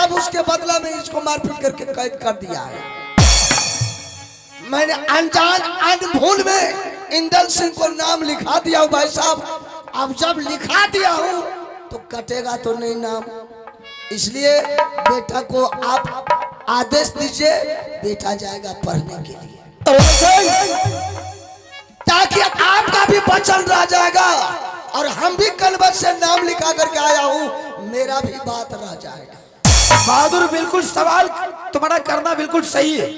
साहब, उसके बदला में इसको मारपीट करके कैद कर दिया है। मैंने अनजान अनभूल में इंदल सिंह को नाम लिखा दिया हूं भाई साहब। अब जब लिखा दिया हूं तो कटेगा तो नहीं नाम, इसलिए बेटा को आप आदेश दीजिए, बेटा जाएगा पढ़ने के लिए, ताकि आपका भी वचन रह जाएगा और हम भी कलबत से नाम लिखा करके आया हूं, मेरा भी बात रह जाएगा। बहादुर, बिल्कुल सवाल तुम्हारा करना बिल्कुल सही है,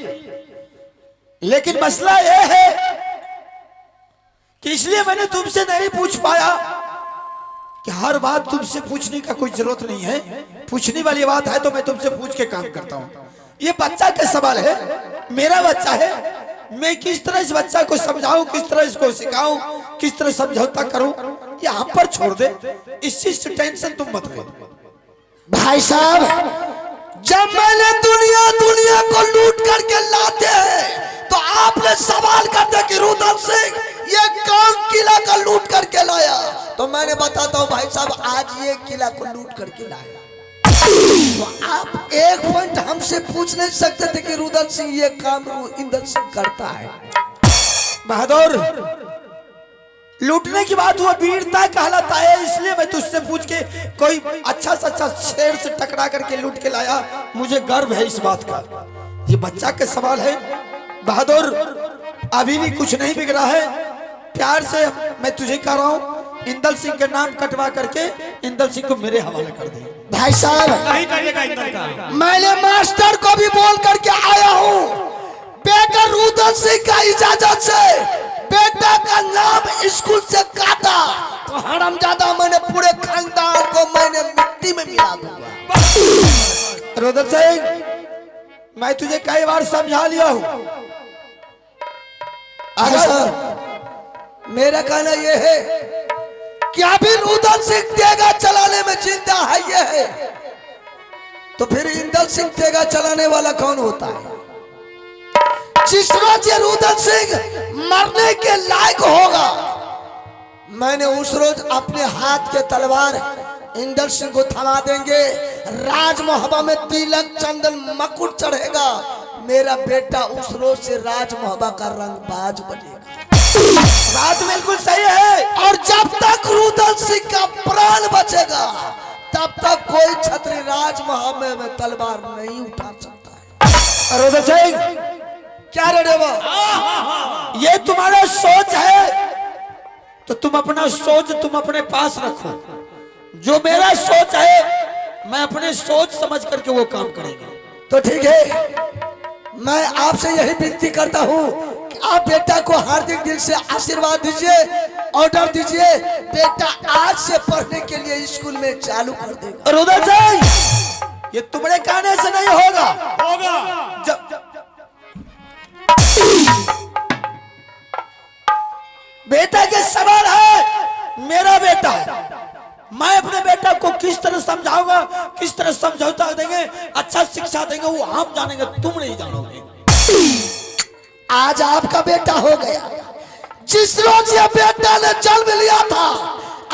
लेकिन मसला यह है कि इसलिए मैंने तुमसे नहीं पूछ पाया कि हर बात तुमसे पूछने का कोई जरूरत नहीं है। पूछने वाली बात है तो मैं तुमसे पूछ के काम करता हूं। ये बच्चा का सवाल है, मेरा बच्चा है, मैं किस तरह इस बच्चा को समझाऊं, किस तरह इसको सिखाऊं, किस तरह समझौता करूं, ये हम पर छोड़ दे। इस चीज से टेंशन तुम मत लो। भाई साहब, जब मैंने दुनिया दुनिया को लूट करके लाते हैं तो आपने सवाल करते कि रुदल सिंह ये कौन किला का लूट करके लाया, तो मैंने बताता हूं भाई साहब, आज ये किला को लूट करके लाया। तो आप एक पॉइंट हमसे पूछ नहीं सकते थे कि रुदल सिंह ये काम इंदल सिंह करता है। बहादुर, लूटने की बात हुआ वीरता कहलाता है, इसलिए मैं तुझसे पूछ के कोई अच्छा से अच्छा शेर से टकरा करके लूट के लाया, मुझे गर्व है इस बात का। ये बच्चा के सवाल है बहादुर, अभी भी कुछ नहीं बिगड़ा है। प्यार से मैं तुझे कह रहा हूँ, इंदल सिंह के नाम कटवा करके इंदल सिंह को मेरे हवाले कर दे। भाई साहब, नहीं करेगा इंदल का। मैंने मास्टर को भी बोल करके आया हूं, बेटा रुदल सिंह का इजाजत से बेटा का नाम स्कूल से काटा तो हरामजादा मैंने पूरे खानदान को मैंने मिट्टी में मिला दूंगा। रुदल सिंह, मैं तुझे कई बार समझा लिया हूं। अगर सर, मेरा कहना यह है कि अभी रुदल सिंह तेगा चलाने में जिंदा है ये है, तो फिर इंदल सिंह तेगा चलाने वाला कौन होता है? जिस रोज ये रुदल सिंह मरने के लायक होगा, मैंने उस रोज अपने हाथ के तलवार इंदल सिंह को थमा देंगे। राजमहबा में तिलक चंदन मकुट चढ़ेगा, मेरा बेटा उस रोज से राजमहबा का रंगबाज बनेगा। बात बिल्कुल सही है। और जब तक रुदल सिंह का प्राण बचेगा तब तक कोई छत्री राजमहल में तलवार नहीं उठा सकता है। रुदल सिंह, क्या रे देवा? ये तुम्हारा सोच है तो तुम अपना सोच तुम अपने पास रखो। जो मेरा सोच है मैं अपने सोच समझ करके वो काम करेंगे। तो ठीक है, मैं आपसे यही विनती करता हूँ कि आप बेटा को हार्दिक दिल से आशीर्वाद दीजिए, ऑर्डर दीजिए, बेटा आज से पढ़ने के लिए स्कूल में चालू कर देगा। रुदल सिंह, ये तुम्हारे कहने से नहीं होगा। होगा। जब बेटा के सवाल है, मेरा बेटा है, मैं अपने बेटा को किस तरह समझाऊंगा, किस तरह समझौता देंगे, अच्छा शिक्षा देंगे, वो हम जानेंगे, तुम नहीं जानोगे। आज आपका बेटा हो गया। जिस रोज ये बेटा ने जन्म लिया था,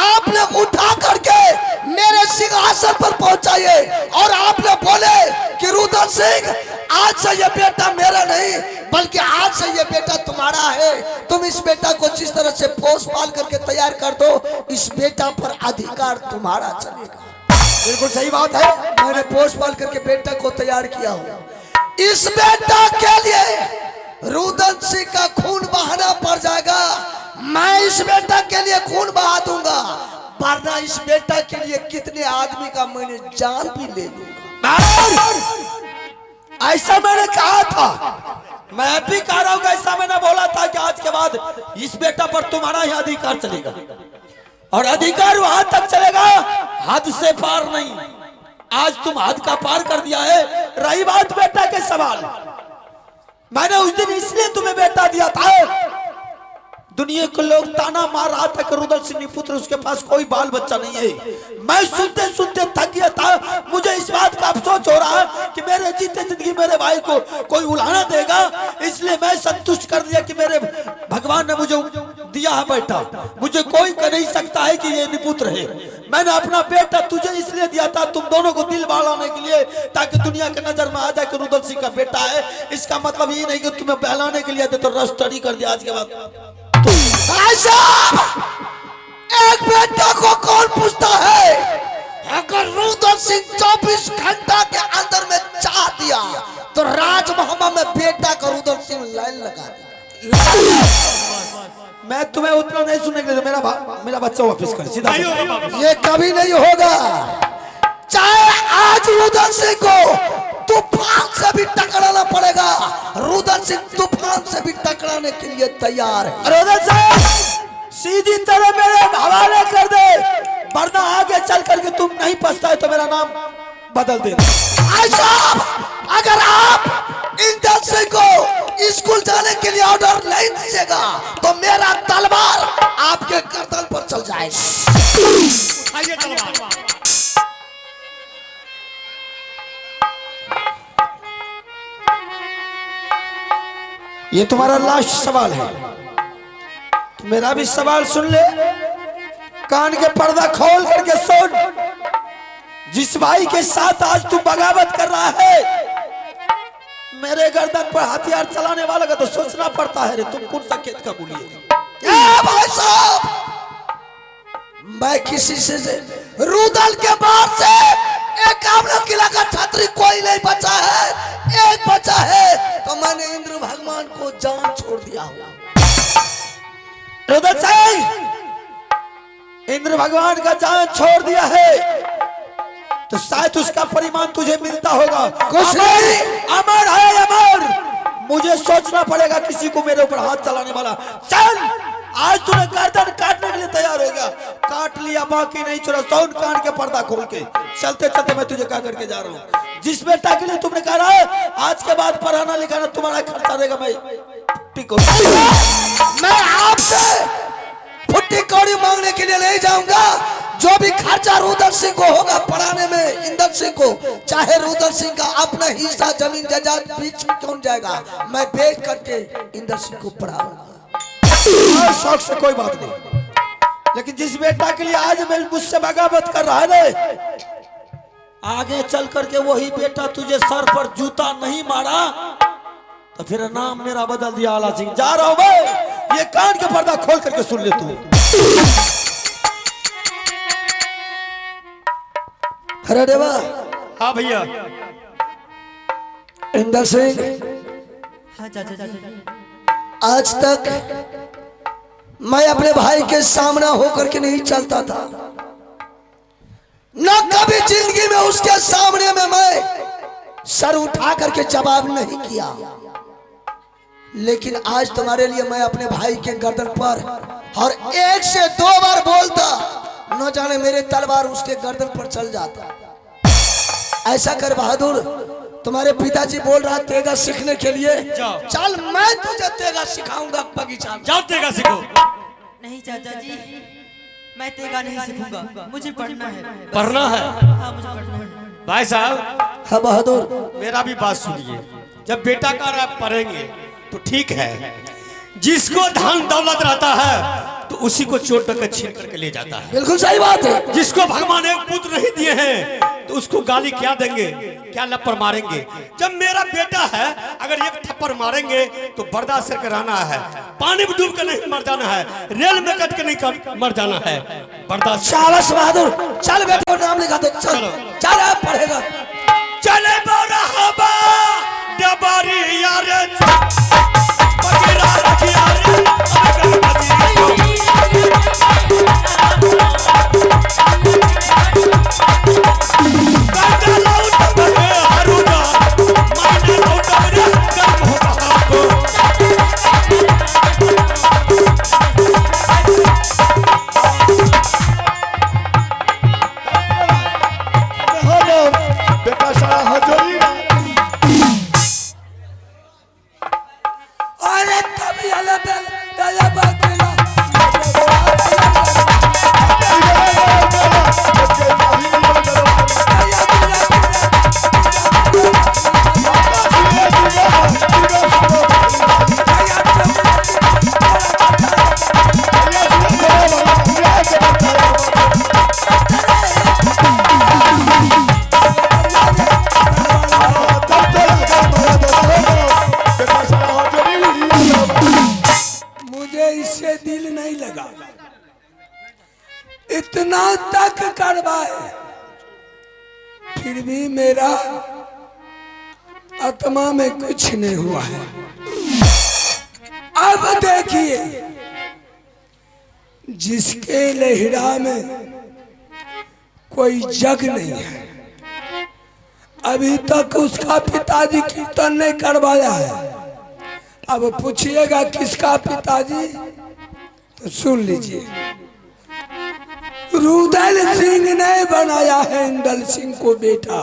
आपने उठा करके मेरे सिंहासन पर पहुंचाइए और आपने बोले कि रुदल सिंह, आज से ये बेटा मेरा नहीं बल्कि आज से ये बेटा तुम्हारा है। तुम इस बेटा को जिस तरह से पोस पाल करके तैयार कर दो, इस बेटा पर अधिकार तुम्हारा चलेगा। बिल्कुल सही बात है। मैंने पोस पाल करके बेटा को तैयार किया हूं। इस बेटा के लिए रुदल सिंह का खून बहाना पड़ जाएगा, मैं इस बेटा के लिए खून बहा दूंगा, वरना इस बेटा के लिए कितने आदमी का मैंने जान भी ले लूंगा। ऐसा मैंने कहा था, मैं अब भी कह रहा हूं कि ऐसा मैंने बोला था कि आज के बाद इस बेटा पर तुम्हारा ही अधिकार चलेगा और अधिकार वहां तक चलेगा, हद से पार नहीं। आज तुम हद का पार कर दिया है। रही बात बेटा के सवाल, मैंने उस दिन इसलिए तुम्हें बेटा दिया था, दुनिया के लोग ताना मार रहा था कि रुदल सिंह पुत्र, उसके पास कोई बाल बच्चा नहीं है। मैं सुनते सुनते थक गया था। मुझे इस बात का अफसोस हो रहा है कि मेरे जीते जिंदगी मेरे भाई को कोई उलाहना देगा, इसलिए मैं संतुष्ट कर दिया कि मेरे भगवान ने मुझे दिया है बेटा, मुझे कोई कह नहीं सकता है कि ये निपुत्र है। मैंने अपना बेटा तुझे इसलिए दिया। दिया था तुम दोनों को दिल बहलाने के लिए, ताकि दुनिया के नजर में आ जाए कि रुदल सिंह का बेटा है। इसका मतलब ये नहीं कि तुम्हें बहलाने के लिए आते तो रजिस्ट्री कर दिया आज के बाद। भाई साहब, एक बेटा को कौन पूछता है? अगर रुदल सिंह 24 घंटा के अंदर में चाह दिया तो राजमहमा में बेटा का रुदल सिंह लाइन लगा दिया। मैं तुम्हें उतना नहीं सुनने के लिए, मेरा बच्चा वापस कर सीधा। नहीं होगा वापस। ये कभी नहीं होगा। चाहे आज रुदल सिंह को तूफान से भी टकराना पड़ेगा, रुदल सिंह तूफान से भी टकराने के लिए तैयार है। रुदल सिंह सीधी तरह मेरे हवाले कर दे, वरना आगे चल करके तुम नहीं पछताए तो मेरा नाम बदल दे। भाई साहब, अगर आप इंदल सिंह को स्कूल जाने के लिए ऑर्डर नहीं दीजिएगा तो मेरा तलवार आपके गर्दन पर चल जाएगा। उठाइए तलवार। ये तुम्हारा लास्ट सवाल है, तो मेरा भी सवाल सुन ले, कान के पर्दा खोल करके सुन। जिस भाई के साथ आज तू बगावत कर रहा है, मेरे गर्दन पर हथियार चलाने वाला का तो सोचना पड़ता है रे, तुम कौन सा खेत का बोलिए। ए भाई साहब, मैं किसी से रुदल के बाद से एक आमला किला का छात्री कोई नहीं बचा है, एक बचा है तो मैंने इंद्र भगवान को जान छोड़ दिया हुआ। रुदल सिंह, इंद्र भगवान का जान छोड़ दिया है तो शायद उसका परिमाण तुझे मिलता होगा। कुछ नहीं। अमर है अमर, मुझे सोचना पड़ेगा किसी को मेरे ऊपर हाथ चलाने वाला। चल, आज तूने गर्दन काटने के लिए तैयार हो गया, काट लिया, बाकी नहीं छोड़ा। सोन कान के पर्दा खोल के चलते चलते मैं तुझे क्या करके जा रहा हूँ। जिस बेटा के लिए तुमने कहा है आज के बाद पढ़ाना लिखाना तुम्हारा खर्चा देगा मैं, टिको। मैं आपसे फुट्टी कौड़ी मांगने के लिए नहीं जाऊंगा। जो भी खर्चा रुदल सिंह को होगा पढ़ाने में, इंदल सिंह को, चाहे रुदल सिंह का अपना हिस्सा जमीन जायदाद बीच कौन जाएगा, मैं बेच करके इंदल सिंह को पढ़ाऊंगा। शौक से कोई बात नहीं, लेकिन जिस बेटा के लिए आज मैं मुझसे बगावत कर रहा है, आगे चल करके वही बेटा तुझे सर पर जूता नहीं मारा तो फिर नाम मेरा बदल दिया आला सिंह। जा रहा हूं मैं, ये कान के पर्दा खोल करके सुन ले तू। अरे देवा। हाँ भैया। इंदल सिंह। हाँ चाचा जी। आज तक मैं अपने भाई के सामना होकर के नहीं चलता था, न कभी जिंदगी में उसके सामने में मैं सर उठा करके जवाब नहीं किया, लेकिन आज तुम्हारे लिए मैं अपने भाई के गर्दन पर और 1 से 2 बार बोलता, न जाने मेरे तलवार उसके गर्दन पर चल जाता। ऐसा कर बहादुर, तुम्हारे पिताजी बोल रहा तेगा सीखने के लिए, चल मैं तुझे तेगा सिखाऊंगा बगीचा में। जाओ तेगा सीखो। नहीं चाचा जी, मैं तेगा नहीं सीखूंगा, मुझे पढ़ना है। पढ़ना है? हाँ मुझे पढ़ना है। भाई साहब। हाँ बहादुर। मेरा भी बात सुनिए, जब बेटा का आप पढ़ेंगे तो ठीक है, जिसको धन दौलत रहता है तो उसी को चोट करके छीन करके ले जाता है। बिल्कुल सही बात है। जिसको भगवान एक पुत्र नहीं दिए हैं तो उसको गाली क्या देंगे, क्या लप्पर मारेंगे। जब मेरा बेटा है, अगर एक थप्पड़ मारेंगे तो बर्दाश्त करके रहना है, पानी में डूब के नहीं मर जाना है, रेल में कट के नहीं मर जाना है, बर्दाश्त। शाबाश बहादुर, चल बेटे को नाम लिखा दे, चल चल आप पढ़ेगा। चले बरहबा डबरी यार बकरा रखिया रे इतना तक करवाए, फिर भी मेरा आत्मा में कुछ नहीं हुआ है। अब देखिए जिसके लेहरा में कोई जग नहीं है, अभी तक उसका पिताजी कीर्तन नहीं करवाया है। अब पूछिएगा किसका पिताजी, तो सुन लीजिए, रुदल सिंह ने बनाया है इंदल सिंह को बेटा।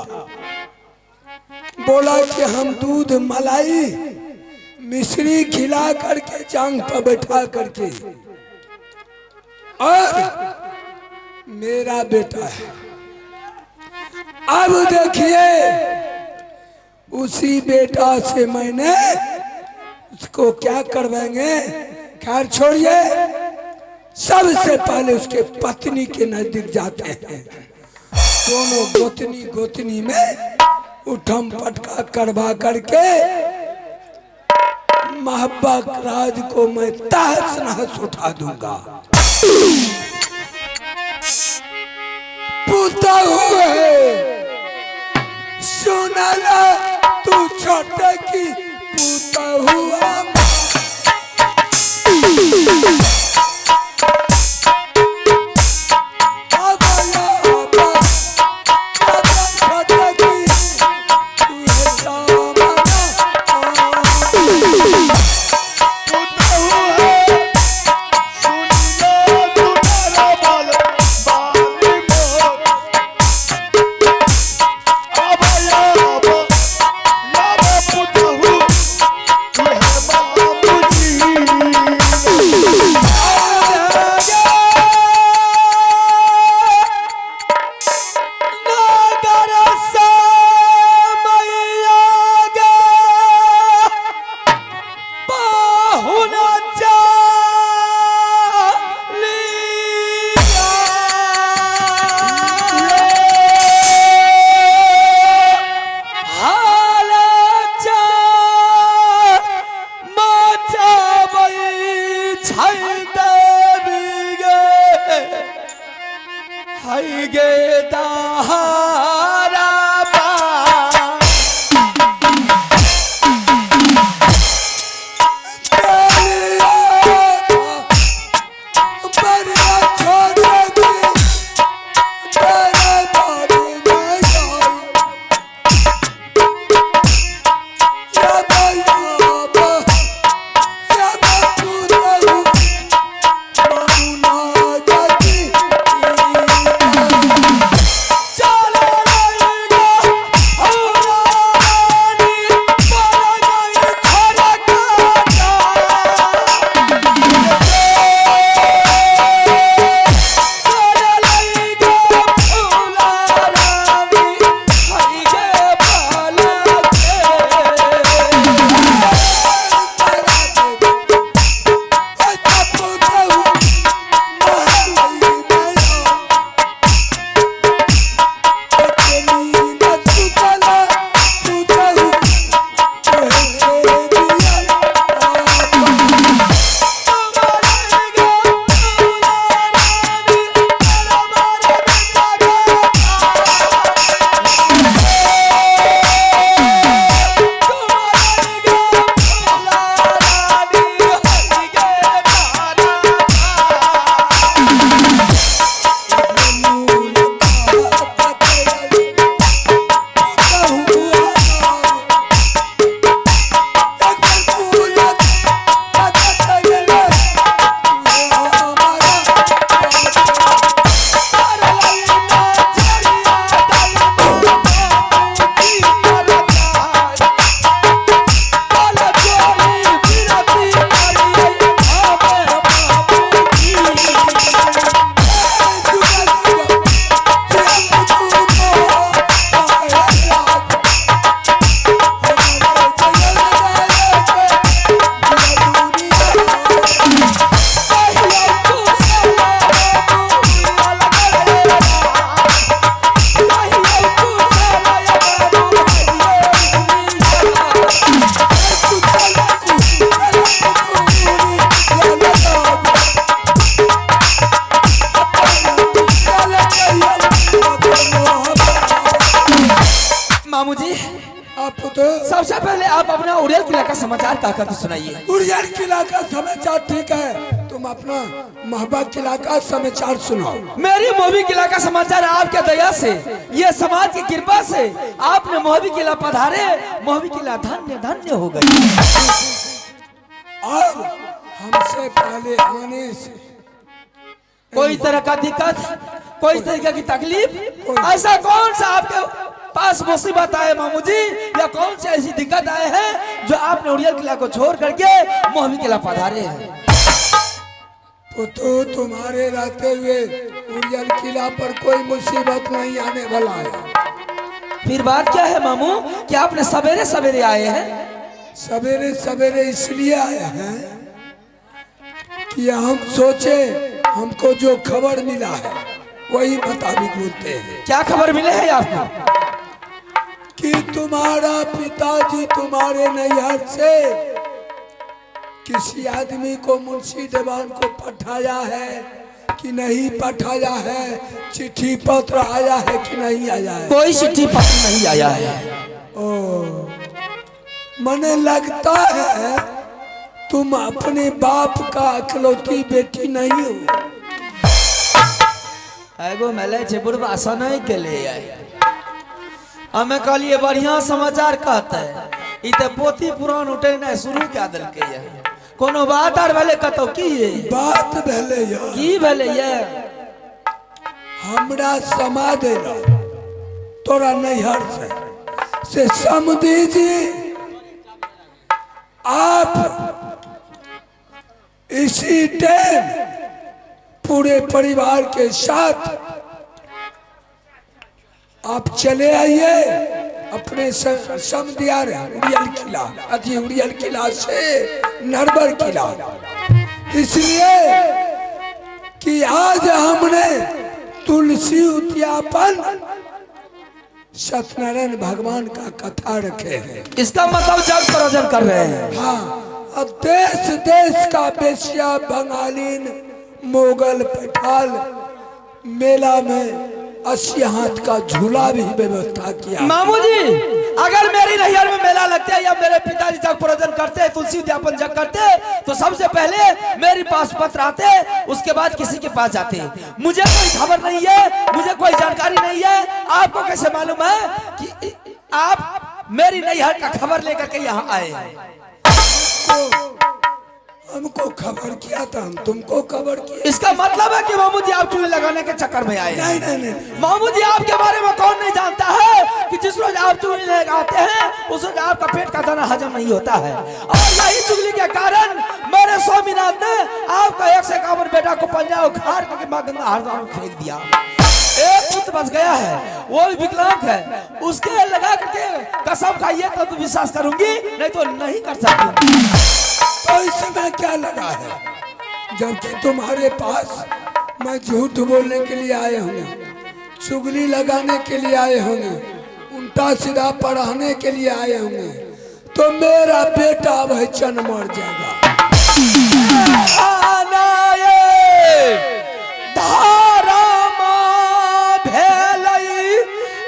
बोला कि हम दूध मलाई मिश्री खिला करके जांग पर बैठा करके, और मेरा बेटा है। अब देखिए उसी बेटा से मैंने उसको क्या करवाएंगे, खैर छोड़िए, सबसे पहले उसके पत्नी के नजदीक जाते हैं। दोनों गोतनी गोतनी में उठम पटका करवा करके मोहब्बत राज को मैं तहस नहस उठा दूंगा। पुता हुए सुनला तू छोटे की पुता हुआ। Yeah. मामू जी, आप तो सबसे पहले आप अपना उड़ियल किला का समाचार कहकर के सुनाइए। उड़ियल किला का समाचार ठीक है, तुम अपना महबा किला का समाचार सुनाओ। मेरी मोहबी किला का समाचार आपके दया से, ये समाज की कृपा से आपने मोहबी किला पधारे, मोहबी किला धन्य धन्य हो गई। और हमसे पहले आने से कोई तरह का दिक्कत, कोई तरह की तकलीफ, ऐसा कौन सा आपके पास मुसीबत आए मामू जी, या कौन सी ऐसी दिक्कत आए हैं जो आपने उड़ियल किला को छोड़ करके मोहबी किला पधारे हैं? तो तुम्हारे रहते हुए उड़ियल किला पर कोई मुसीबत नहीं आने वाला है। फिर बात क्या है मामू कि आपने सवेरे सवेरे आए हैं? सवेरे सवेरे इसलिए आए हैं कि हम सोचे हमको जो खबर मिला है वही मुताबिक बोलते हैं। क्या खबर मिले है आपको? कि तुम्हारा पिताजी तुम्हारे नैहर से किसी आदमी को मुंशी दीवान को पठाया है कि नहीं पठाया है, चिट्ठी पत्र आया है कि नहीं आया है? कोई चिट्ठी पत्र नहीं आया है। ओ, मने लगता है तुम अपने बाप का अकलौती बेटी नहीं हो। एगो मिले छै बुढ़बा सनक गेलै आइ। हमें कहलिए बढ़िया समाचार कहते, ई तऽ पोथी पुरान उठेनाइ शुरू कए देलकै ये। कोनो बात आर भेलै कतौ की? बात भेलै यऽ। की भेलै ये? हमरा समाद एलो तोरा नैहर से समधी जी आप इसी टाइम पूरे परिवार के साथ आप चले आइए अपने समधियार उड़ियल किला, अथी उड़ियल किला से नरवर किला, इसलिए कि आज हमने तुलसी उद्यापन सत्यनारायण भगवान का कथा रखे हैं। इसका मतलब जग प्रयोजन कर रहे हैं। हाँ, अब देश देश का बेसिया बंगालीन मुगल पठान मेला में 80 हाथ का झूला भी व्यवस्था किया। मामू जी, अगर मेरी नैहर में मेला लगता है या मेरे पिताजी जग प्रयोजन करते हैं, तुलसी उद्यापन जग करते हैं, तो सबसे पहले मेरे पास पत्र आते, उसके बाद किसी के पास जाते। मुझे कोई खबर नहीं है, मुझे कोई जानकारी नहीं है। आपको कैसे मालूम है कि आप मेरी नैहर का खबर लेकर के यहाँ आए हैं? हमको खबर किया था, हम तुमको खबर किया। इसका मतलब है कि मामू जी आप चूल्हे लगाने के चक्कर में आए हैं। नहीं नहीं नहीं, मामू जी आपके बारे में कौन नहीं जानता है कि जिस रोज आप चुगली लगाते हैं उस रोज आपका पेट का दाना हजम नहीं होता है। और यही चुगली के कारण मेरे स्वामीनाथ ने आपका 151 बेटा को पंजा उखाड़ करके माँ गंगा हरिद्वार में फेंक दिया। एक पुत्र बच गया है, वो भी विकलांग है, उसके लगा करके कसम खाइए तो विश्वास करूंगी, नहीं तो नहीं कर सकती। तो इसमें क्या लगा है, जबकि तुम्हारे पास मैं झूठ बोलने के लिए आए होंगे, चुगली लगाने के लिए आए होंगे, उल्टा सीधा पढ़ाने के लिए आए होंगे, तो मेरा बेटा भाईचन मर जाएगा।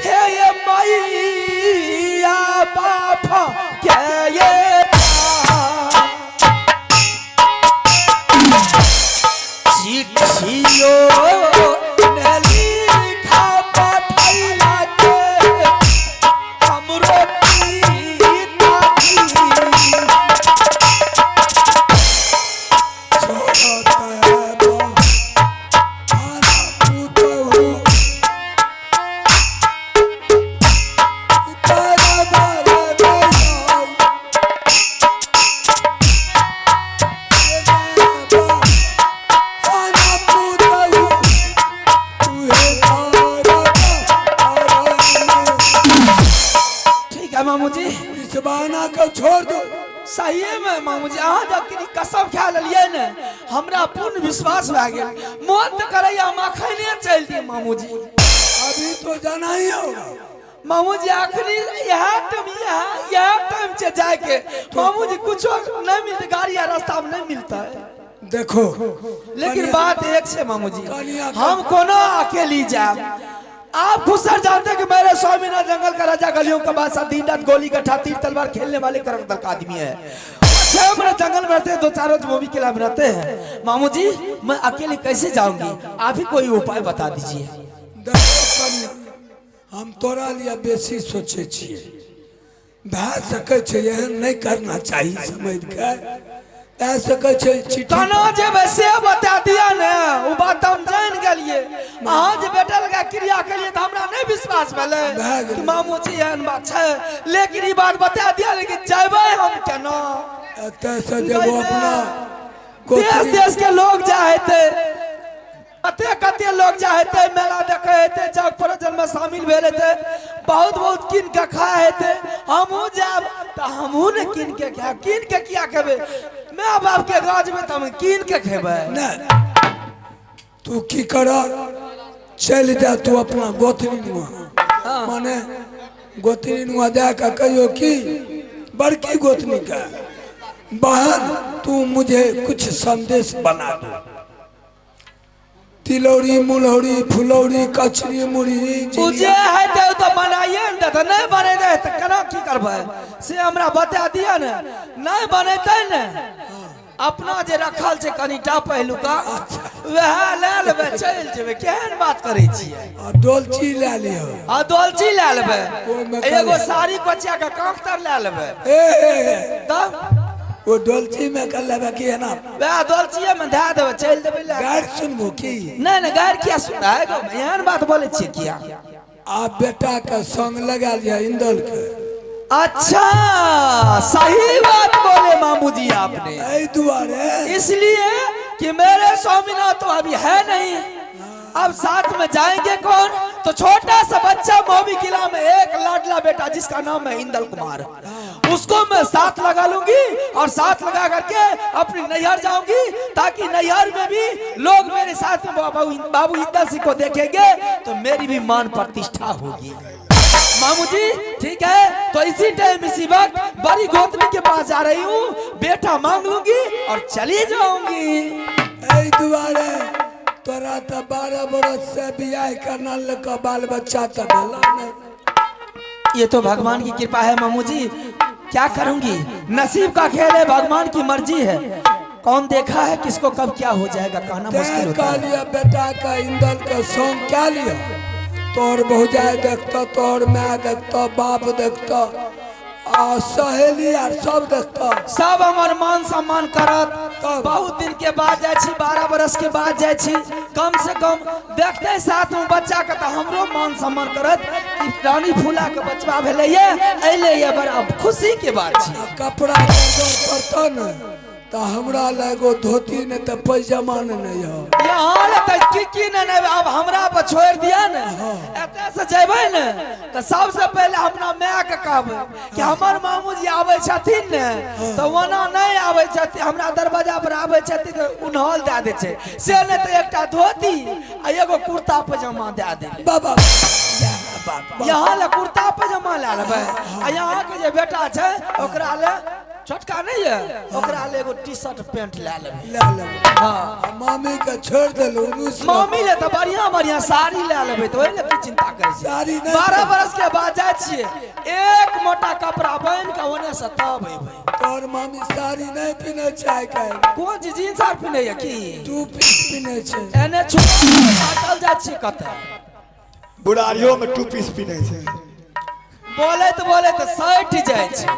हे मैया बाप के ये चिट्ठियो ने लिखा पठैला के हमरो पिताजी। ठीक है मामू जी, इस बहाना को छोड़ दो। सही में मामू जी अहाँ जब कि कसम खा लेलियै ने, हमरा पूर्ण विश्वास भए गेल। मन तऽ करैया हम अखने चलि दी मामू जी। अभी तो जाना ही होगा मामू जी, अखनी इएह टाइम इएह टाइम छै जायके। मामू जी कुछो नहीं मिलते, गाड़ी आ रास्ता में नहीं मिलता है। देखो, लेकिन बात एक छै मामू जी, हम कोनो अकेली जायब, आप खुद सर जानते हैं कि मेरे स्वामीनाथ जंगल का राजा, गलियों का बादशाह, दिन रात गोली गट्ठा तीर तलवार खेलने वाले करक दल का आदमी है। 6 महीने जंगल में रहते हैं, 2-4 रोज मोमी किला में रहते हैं। मामू जी मैं अकेले कैसे जाऊंगी, आप ही कोई उपाय बता दीजिए। देखो कन्या, हम तोरा लिए बेसी सोचे छियै, भए सकै छै एहन नहि करना चाही, समझ के भए सकै छै चिट्ठी। केना जेबै से बता दिया ने, ओ बात हम जान गेलिए। अहाँ जे बेटा लगा क्रिया केलिए तऽ हमरा नहि विश्वास भेलै भए गेलै। कि मामू जी एहन बात छै, लेकिन ई बात बता दिया, लेकिन जेबै हम केना? एतऽ से जेबो अपना देश गोतनी। देश के लोग जाए हेतै, कते कते लोग जाए हेतै, मेला देखे हेतै, जग प्रयोजन में शामिल भेल हेतै, बहुत बहुत कीन के खाए हेतै। हमहूँ जायब तऽ हमहूँ ने कीन के खायब। कीन के किया खेबै? माय बाप के गाज में तऽ हम कीन के खेबै। नहि, तू की कर, चलि जा तू अपना गोतनी नुआ, माने गोतनी नुआ जाके कहियो कि बड़की गोतनी का बहन, तू मुझे कुछ संदेश बना दो, तिलौरी मुलौरी फुलौरी कचरी मुरही। ओ जे हेतै ओ तऽ बनाइए ने देतै, नहि बनेतै तऽ केना की करबै से हमरा बता दिअ ने। नहि बनेतै ने, अपना जे रखल छै कनिटा पहिलुका, वएह लए लेबै, चलि जेबै। केहन बात करै छियै? आ डोलची लए लिह। आ डोलची लए लेबै। ओहिमे एगो साड़ी कोचिया के कांख तर लए लेबै। ए ए, ए, तब ओ डोलची में कर लेबै कि एना? वएह डोलचिए मे धए देबै, चलि देबै लए। गारि सुनबो की? नहि नहि, गारि किया सुनबै? एहन बात बोलै छियै किया? आ बेटा के संग लगा लिया इंदल के। अच्छा, सही बात बोले मामू जी आपने। एहि दुआरे। इसलिए कि मेरे स्वामीनाथ तो अभी है नहीं, अब साथ में जाएंगे कौन? तो छोटा सा बच्चा मोमी किला में एक लाडला बेटा जिसका नाम है इंदल कुमार, उसको मैं साथ लगा लूंगी और साथ लगा करके अपनी नैहर जाऊंगी, ताकि नैहर में भी लोग मेरे साथ में बाबू बाबू इंदल सिंह को देखेंगे तो मेरी भी मान प्रतिष्ठा होगी। मामू जी ठीक है, तो इसी टाइम इसी वक्त बड़ी गोतनी के पास जा रही हूँ, बेटा मांग लूंगी और चली जाऊंगी। एहि दुआरे तोरा तऽ 12 बरस से बियाह करना लग बाल बच्चा तऽ भेला नहि। ये तो भगवान की कृपा है मामू जी, क्या करूंगी, नसीब का खेल है, भगवान की मर्जी है, कौन देखा है किसको कब क्या हो जाएगा, कहना मुश्किल तें होता है। कहलिए बेटा के इंदल के संग क्या लिया, तोहर भौजाइ देखतौ, तोहर माय देखतौ, बाप देखतौ आ सहेली आर सब देखतौ। सब हमर मान सम्मान करत। तब? बहुत दिन के बाद जाइ छी, 12 बरस के बाद जाइ छी, कम से कम देखते साथ में बच्चा के तऽ हमरो मान सम्मान करत कि रानी फूला के बचवा भेलै ये, अइले ये, बड़ा खुशी के बात छै। आ कपड़ा जरूर पड़तौ ने तऽ हमरा लए एगो धोती नहि तऽ पैजामा ने यऽ। यहाँ ले तऽ की की ने ने, आब हमरा पर छोड़ि दिअ ने। एतऽ से जेबै ने तऽ सबसे पहिले अपना माय के कहबै कि हमर मामूजी आबै छथिन ने तऽ ओना नहि आबै छथिन, हमरा दरवाजा पर आबै छथिन तऽ उन्हल दए दै छै, से नहि तऽ एकटा धोती आ एगो कुर्ता पैजामा दए देबै। बाबा इएह बात बात। यहाँ ले कुर्ता पैजामा लए लेबै आ यहाँ के जे बेटा छै ओकरा ले, छोटका नहि ये, ओकरा ले एगो टी शर्ट पेंट लए लेबै। लए लेबै। हाँ। आ मामी के छोड़ि देलहुँ रूस। मामी ले तऽ बढ़िया बढ़िया साड़ी लए लेबै, तऽ ओहि ले की चिंता करै छी? साड़ी नहि। 12 बरस के बाद जाइ छियै, एक मोटा कपड़ा बान्हि के ओने से तब अयबै। तोहर मामी साड़ी नहि पिन्है छै आइ काल्हि। कोन चीज, जींस आर पिन्हैया की? टू पीस पिन्है छै। एने छुपल जाइ छियै कतऽ? बुढ़ारियो में टू पीस पिन्है छै। बोलैत बोलैत सटि जाइ छै,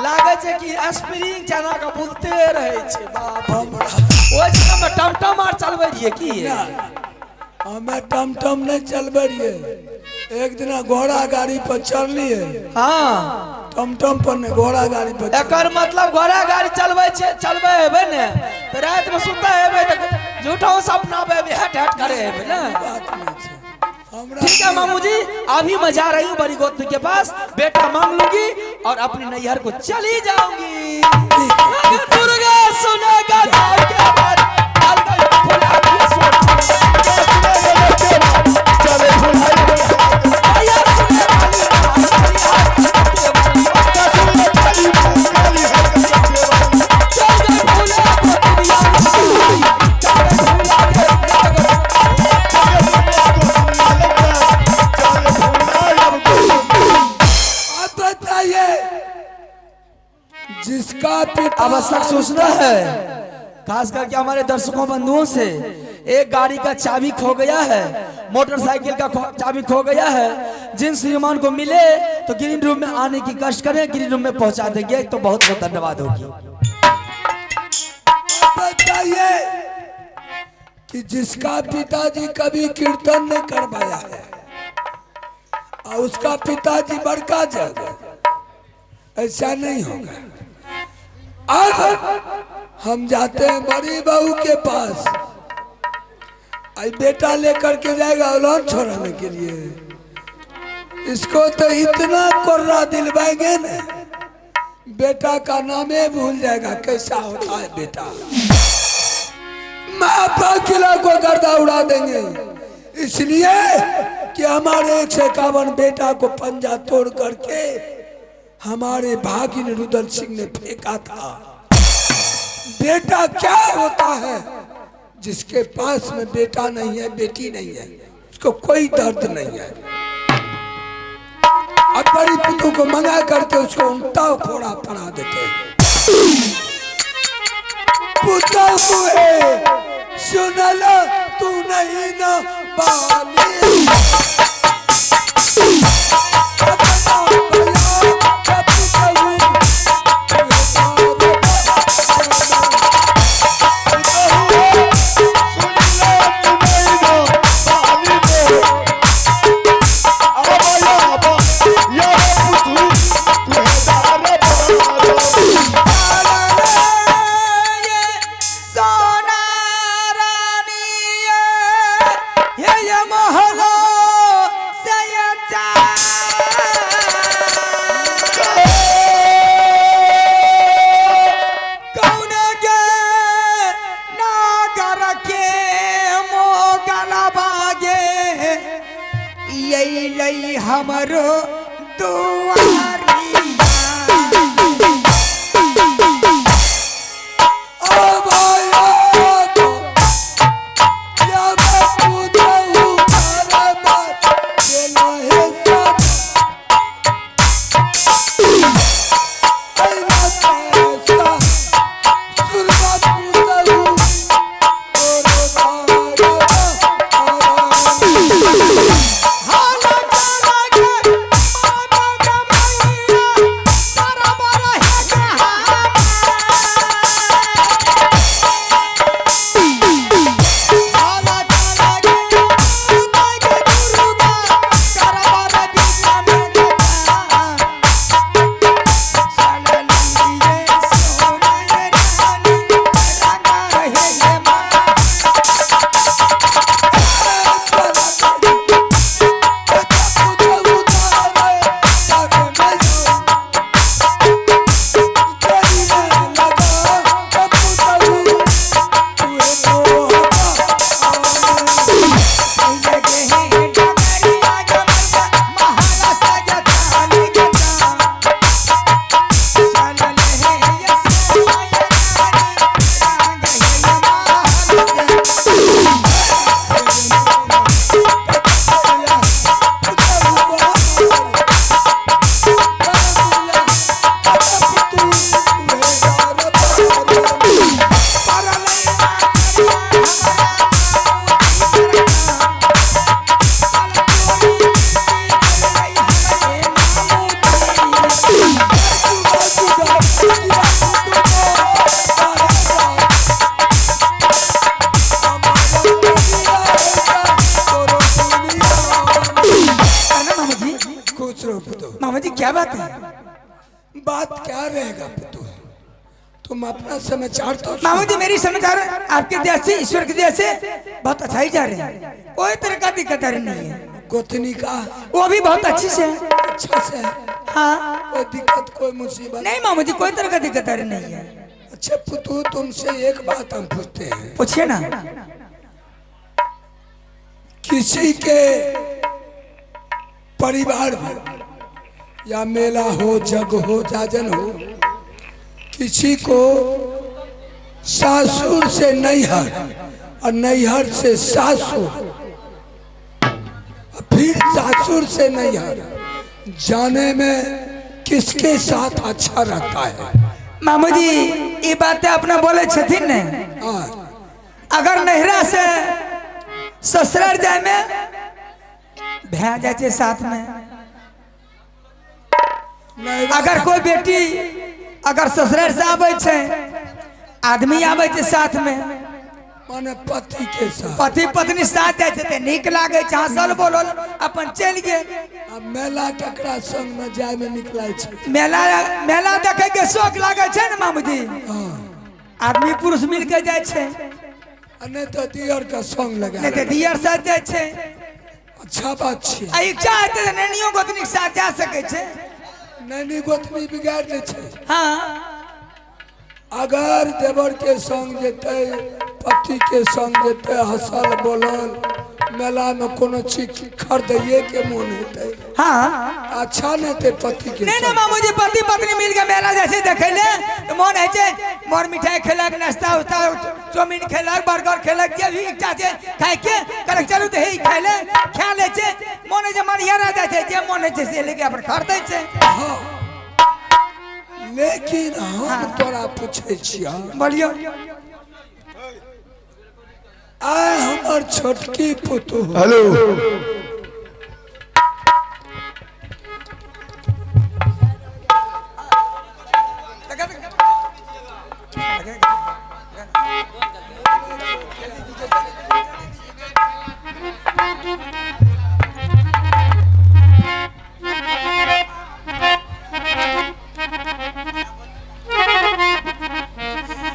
लागै छै कि स्प्रिंग चना के बुलते रहै छै। बाप रे। हमरा ओहि समय टमटम आर चलबै रहियै की? हमे टमटम नहि चलबै रहियै, एक दिना घोड़ा गाड़ी पर चढ़लियै। टमटम पर नहि, घोड़ा गाड़ी पर चढ़लियै। एकर मतलब घोड़ा गाड़ी चलबै छै, चलबै हेबै ने तऽ रातिमे सुतै हेबै तऽ झूठो सपना हेबै, हट हट करे हेबै ने? बात नहि छै हमरा। ठीक है मामू जी, अभी मैं जा रही हूँ बड़ी गोतनी के पास, बेटा मांग लूंगी और अपने नैहर को चली जाऊंगी। दुर्गा सुनेगा जाके बाद, चल गई फुला के सोना। भैया सुने वाली चल गई फुला गोतनिया, चल गई फुला के। बताइए, जिसका पिता आवश्यक सूचना है, खास करके हमारे दर्शकों बंधुओं से, एक गाड़ी का चाबी खो गया है, मोटरसाइकिल का चाबी खो गया है। जिन श्रीमान को मिले तो ग्रीन रूम में आने की कष्ट करें, ग्रीन रूम में पहुंचा देंगे, तो बहुत बहुत धन्यवाद होगी। बताइए कि जिसका पिताजी कभी कीर्तन नहीं करवाया है और उसका पिताजी बड़का जग, ऐसा नहीं होगा। अब हम जाते हैं बड़ी बहू के पास, आई बेटा लेकर के जाएगा औलाद छोड़ाने के लिए। इसको तो इतना कोर्रा दिलवाएंगे ना, बेटा का नाम ही भूल जाएगा कैसा होता है बेटा। माँ किला को गर्दा उड़ा देंगे, इसलिए कि हमारे 151 बेटा को पंजा तोड़ करके हमारे भागिन रुदल सिंह ने फेंका था। बेटा क्या होता है? जिसके पास में बेटा नहीं है, बेटी नहीं है, उसको कोई दर्द नहीं है। अब बड़ी पुतू को मंगा करके उसको उल्टा खोड़ा पड़ा देते हैं। पुतहू हुए सुनल तू नहीं ना बाली, अपना भला पुतहू सोना रानी ये महलो से कौन गे नागर के मोगल बागे, यही लई हमरो दुआरी। खुश रहो पुतहू। मामा जी क्या बात है? बात क्या रहेगा पुतहू, तुम अपना समाचार तो मामा जी मेरी समाचार आपके दया से, ईश्वर की दया से बहुत अच्छा ही जा रहे हैं, कोई तरह का दिक्कत आ रही नहीं है। गोतनी का वो भी बहुत अच्छी से है। अच्छा से है, हाँ कोई दिक्कत कोई मुसीबत नहीं मामा जी, कोई तरह का दिक्कत आ रही नहीं है। अच्छा पुतहू, तुमसे एक बात हम पूछते हैं। पूछिए ना। किसी के परिवार में या मेला हो, जग हो, जाजन हो, किसी को सासुर से नैहर और नैहर से सासुर, फिर सासुर से नैहर जाने में किसके साथ अच्छा रहता है? मामू जी, ई बात तऽ अपना बोले छथिन ने। हाँ। अगर नैहरा से ससुराल जाय में भै जाइ छै साथ में। नैहरा। अगर कोई बेटी अगर ससुराल से आबै छै, आदमी आबै छै साथ में। माने पति के साथ। पति पत्नी साथ जाइ छै तऽ नीक लागै छै, हँसल बोलल अपन चलि गेल। आ मेला ककरा संग में जाय में निकलै छै? मेला, मेला देखे के शौक लागै छै ने मामूजी। हाँ। आदमी पुरुष मिल के जाइ छै। आ नहि तऽ दियर के संग लगा। नहि तऽ दियर साथ जाइ छै। अच्छा बात छै। आ इच्छा हेतै तऽ नैनियो गोतनीके साथ जा सकै छै। नैनी गोतनी बिगाड़ दै छै। हाँ। अगर देवर के संग जेतै, पति के संग जेतै, हँसल बोलल, मेला में कोनो चीज खरीदैये के मोन हेतै। हाँ। अच्छा नहि हेतै पति के नहीं नहीं। संग। मामूजी, पति पत्नी मिल के मेला जाइ छै देखै ले तऽ मोन होइ छै, मोर मिठाई खेलक, नाश्ता उस्ता, चाउमीन खेलक, बर्गर खेलक, जे भी इच्छा छै खायके, कहलक चलू तऽ हे खाय ले, खा लै छै। मोन होइ छै, मन रह जाइ छै, जे मोन होइ छै से लेके अपन खरीदै छै। हाँ, लेकिन हम तोरा पूछै छियह। बोलियौ। आय हमर छोटकी पुतोहु। हेलो।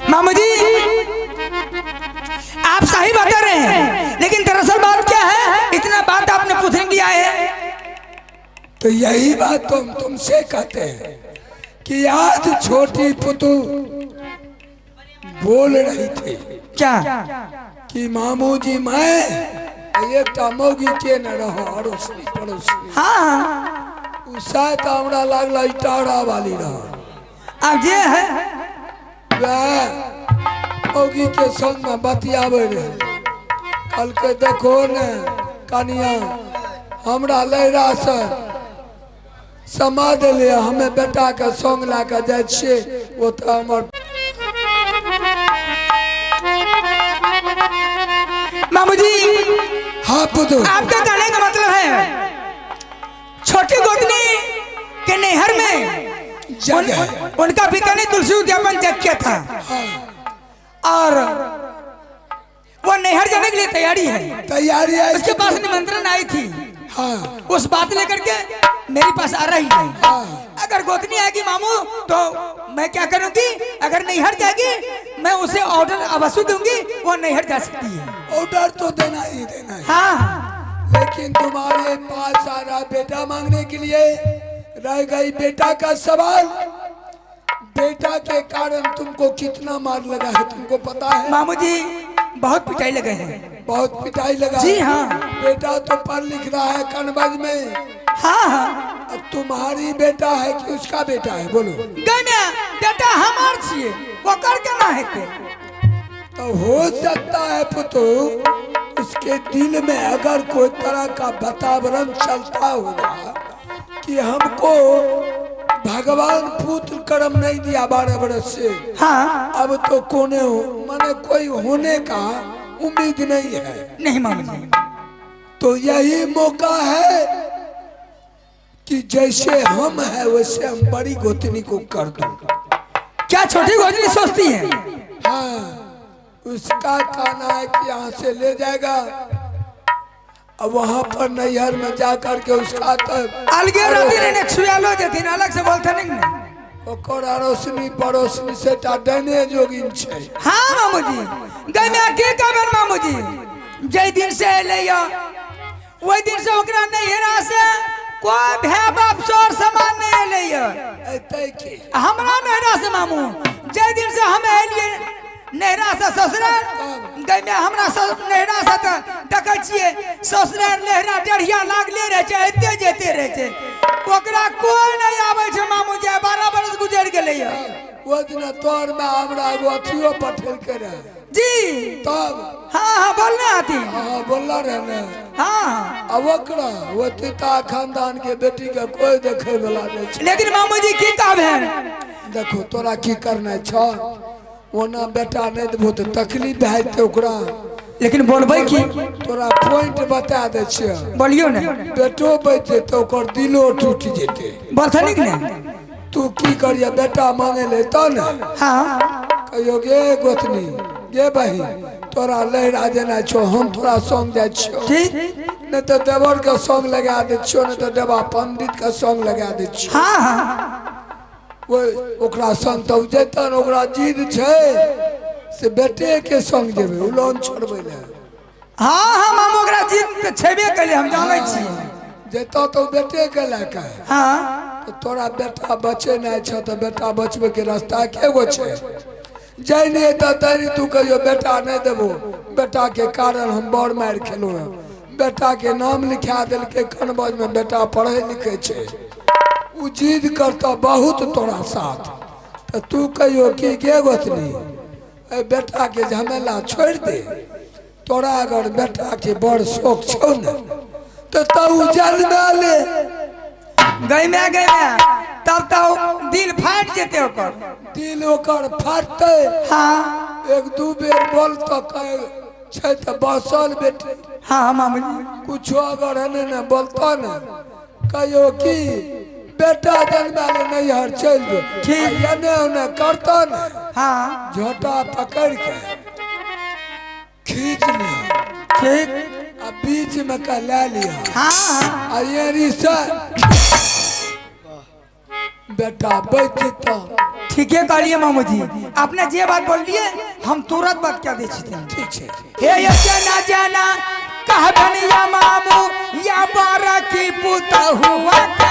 मामू जी, आप सही बता रहे हैं, लेकिन दरअसल बात क्या है, इतना बात आपने पूछने के लिए आए हैं। तो यही बात तो हम तुमसे कहते हैं कि आज छोटी पुतु बोल रही थी क्या? कि मामू जी, मैं एकटा मौगी के न रहो अड़ोसनी पड़ोसनी। हाँ हाँ उ शायद हमरा लागल इटारा वाली रह। अब जे है। वएह मौगी के संग में बतियाबे रहे, कहलकै देखो ने कनिया, हमरा लैरा से समा देलियै, हमे बेटा के संग लए के जाइ छियै ओतऽ हमर। मामू जी। हाँ पुतु। आपका कहने का मतलब है छोटी गोतनी के नैहर में जगह है। उनका पिता ने तुलसी उद्यापन जग किया था। हाँ। और वो नैहर जाने के लिए तैयारी है। तैयारी है। उसके पास निमंत्रण आई थी। हाँ। उस बात लेकर के मेरे पास आ रही है। हाँ। अगर गोतनी आएगी मामू तो मैं क्या करूंगी, अगर नैहर जाएगी, मैं उसे ऑर्डर अवश्य दूंगी, वो नैहर जा सकती है। ऑर्डर तो देना ही देना है। हाँ। लेकिन तुम्हारे पास आ रहा बेटा मांगने के लिए, रह गई बेटा का सवाल। बेटा के कारण तुमको कितना मार लगा है, तुमको पता है? मामू जी, बहुत पिटाई लगे हैं। बहुत पिटाई लगा जी है। हाँ। बेटा तो पढ़ लिख रहा है कनबज में। हाँ हाँ। अब तुम्हारी बेटा है कि उसका बेटा है, बोलो? गए में बेटा हमार छिए, ओकर केना हेतै? तो हो सकता है पुतो, उसके दिल में अगर कोई तरह का वातावरण चलता होगा कि हमको भगवान पुत्र कर्म नहीं दिया 12 बरस से। अब तो कोने हो माने कोई होने का उम्मीद नहीं है। नहीं मामू जी। तो यही मौका है कि जैसे हम है वैसे हम बड़ी गोतनी को कर दूं। क्या छोटी गोतनी सोचती है? हाँ, उसका कहना है कि यहाँ से ले जाएगा अब वहां पर नैहर में जा करके उसका तो अलगे रहती नहीं, छुआलो देथिन, अलग से बोलते नहीं ने। ओकर अड़ोसनी पड़ोसनी से टा डने जोगिन छै। हाँ मामूजी, गई में की कहबन मामूजी, जै दिन से एलै या ओहि दिन से ओकरा नैहरा से कोई भाय बाप सर सामान नहीं एलै या। एतै के? हमरा नैहरा से मामू, जै दिन से हम एलियै नैहरा से ससुराल, गई में हमरा नैहरा से तऽ देखै छियै ससुराल नैहरा डढ़िया लागले रहै छै, एते जेते रहै छै, ओकरा कोई नहीं आबै छै मामू जी, 12 बरस गुजरि गेलै या। ओ दिना तोहर में हमरा एगो अथियो पठेलकै रहे। जी। तब हाँ हाँ, बोलने आती। हाँ, बोलला रहे ने। हाँ। आ ओकरा ओ तीता खानदान के बेटी के कोई देखे वाला नहीं छै। लेकिन मामू जी की कहब है? देखो तोरा की करना छ, ओना बेटा नहीं देबो तऽ तकलीफ भए जेतै ओकरा। लेकिन बोलबै की? तोरा पॉइंट बता दै छियै। बोलियो ने। बेटो बचि जेतै, ओकर दिलो टूटि जेतै। बोलथनी कि ने? तू की करिया, बेटा मांगे ले तब ने। हाँ। कहियो गे गोतनी गे बहिन, तोरा लहरा जेना छौ, हम तोरा संग जाइ छियौ। ठीक। नहीं तऽ देवर के संग लगा दै छियौ, नहीं तऽ देवा पंडित के संग लगा दै छियौ। हाँ हाँ। ओकरा संग तऽ जेतन, ओकरा जिद छै से बेटे के संग जेबै, ओ लोन छोड़बै ले। हाँ हाँ मामू, ओकरा जिद तऽ छेबे कयले, हम जानै छी। जेतऽ तऽ बेटे के लए कऽ। हाँ। तऽ तोरा बेटा बचे नहि छौ तऽ बेटा बचबै के रास्ता एगो छै, जै नहि एतऽ तै तू कहियो बेटा नहि देबो, बेटा के कारण हम बड़ मारि खेलहुँ हेँ, बेटा के नाम लिखा देलकै कनबज में, बेटा पढ़ै लिखै छै, ओ जिद करतऽ बहुत तोरा साथ, तऽ तू कहियो की गे गोतनी, एहि बेटा के झमेला छोड़ि दे, तोरा अगर बेटा के बड़ शौक छौ ने तऽ तू जन्मा ले। गई में गई में तब तो दिल फाटि जेतै ओकर। दिल ओकर फाटतै। हाँ। एक दू बेर बोल तऽ कहे छै तऽ बसल बेटी। हाँ मामू जी। कुछो अगर एने ने बोलतो ने, कहियो की बेटा जन्मा ले नैहर चलि जो। ठीक। एने ओने करतो ने। हाँ। झोटा पकड़ के खींच लिया। ठीक। आ बीच में का ले लिया। हाँ। आ एरी से बेटा बच जेतौ। ठीके कहलिए मामू जी, अपने जे बात बोलिए हम तुरंत बात क्या दै छी। ठीक छै। हे ये जना जना कहबन या मामू या बारा की पुतहुआ के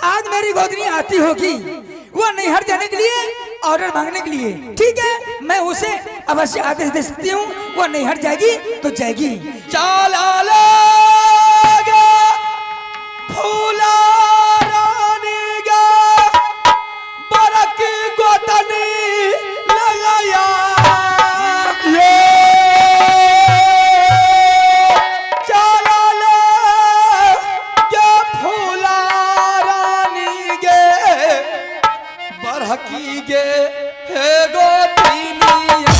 आज मेरी गोदनी आती होगी वो नैहर जाने के लिए ऑर्डर मांगने के लिए। ठीक है, मैं उसे अवश्य आदेश दे सकती हूँ, वो नैहर जाएगी तो जाएगी। चला लगा फूला रानी गा बरक गोतनी लगाया ये चला लगा फूला रानी गे बरकी गे हे गोतनिया।